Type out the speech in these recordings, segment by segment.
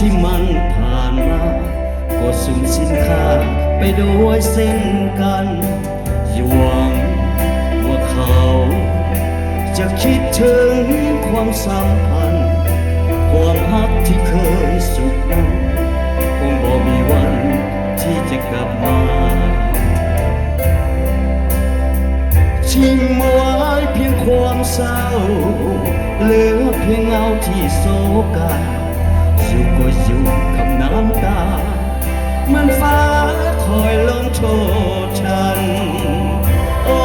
ທີ່ມັນຜ່ານມາ ກໍສູນສິ້ນຄ່າໄປດ້ວຍເຊັ່ນກັນ. ຢ່າຫວັງວ່າເຂົາຈະຄິດເຖິງຄວາມສຳພັນ, ຄວາມຮັກທີ່ເຄີຍສຸກນັ້ນ ຄົງບໍ່ມີວັນທີ່ຈະກັບມາ. ຖິ້ມໄວ້ພຽງຄວາມເສົ້າ ເຫຼືອພຽງເງົາທີ່ໂສກາ ຢູ່ກໍຢູ່ກັບນ້ຳຕາ ເໝືອນຟ້າຄອຍລົງໂທດທັນ. ໂອ້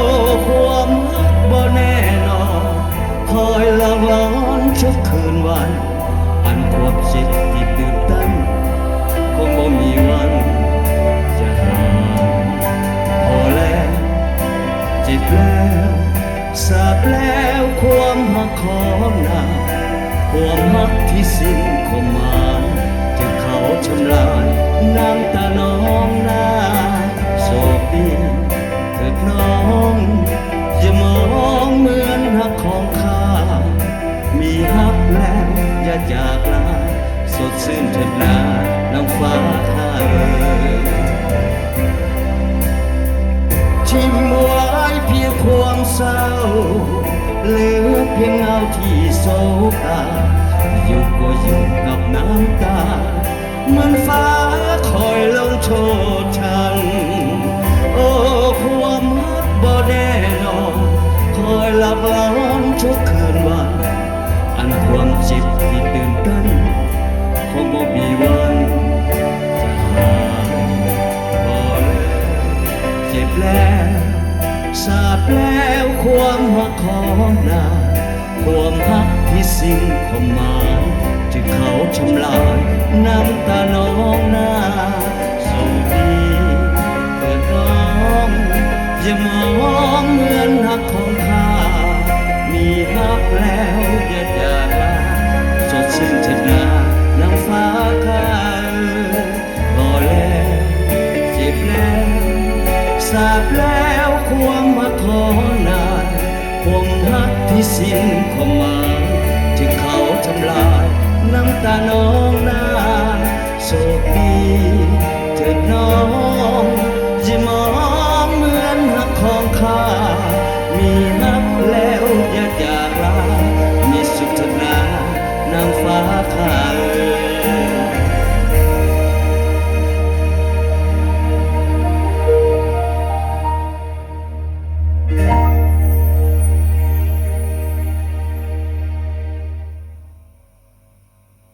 ຄວາມຮັກບໍ່ແນ່ນອນ ຄອຍລະວອນທຸກຄືນວັນ ອັນຄວາມເຈັບທີ່ຕື່ນຕັນ ຄົງບໍ່ມີວັນຈະຫາຍ. ພໍແລ້ວ ເຈັບແລ້ວ ສາບແລ້ວຄວາມຮັກຂອງນາງ, ຄວາມຮັກທີ່ສິ້ນຄວາມໝາຍ ຖືກເຂົາທຳລາຍ ນ້ຳຕານອງນາ. ໂຊກດີເຖີດນ້ອງ ຢ່າມອງເໝືອນຮັກຂອງຂ້າ, ມີຮັກແລ້ວຢ່າຈາກລາ, ສົດຊື່ນເຖີດນາ ນາງຟ້າຂ້າເອີຍ. ຖິ້ມໄວ້ພຽງຄວາມເສົ້າ ເຫຼືອພຽງເງົາທີ່ໂສກາ ຢູ່ກໍຢູ່ກັບນ້ຳຕາ ເໝືອນຟ້າຄອຍລົງໂທດທັນ. ໂອ້ ຄວາມຮັກບໍ່ແນ່ນອນ ຄອຍລະວອນທຸກຄືນວັນ ອັນຄວາມເຈັບທີ່ຕື່ນຕັນ ຄົງບໍ່ມີວັນຈະຫາຍ. ພໍແລ້ວ ເຈັບແລ້ວ ສາບແລ້ວຄວາມຮັກຂອງນາງ, ຄວາມຮັກທີ່ສິ້ນຄວາມໝາຍ ຖືກເຂົາທຳລາຍ ນ້ຳຕານອງນາ. ໂຊກດີເທີດນ້ອງ ຢ່າມອງເໝືອນຮັກຂອງຂ້າ, ມີຮັກແລ້ວຢ່າຈາກລາ, ສົດຊື່ນເທີດນາ ນາງຟ້າຂ້າເອີຍ. ພໍແລ້ວ ເຈັບແລ້ວ ສາບແລ້ວຄວາມຮັກຂອງນາງ, ຄວາມຮັກທີ່ສິ້ນຄວາມໝາຍ ຖືກເຂົາທຳລາຍ ນ້ຳຕານອງນາ. ໂຊກດີເທີດນ້ອງ ຢ່າມອງເໝືອນຮັກຂອງຂ້າ, ມີຮັກແລ້ວຢ່າຈາກລາ, ມີສຸກເທີດນາ ນາງຟ້າຂ້າ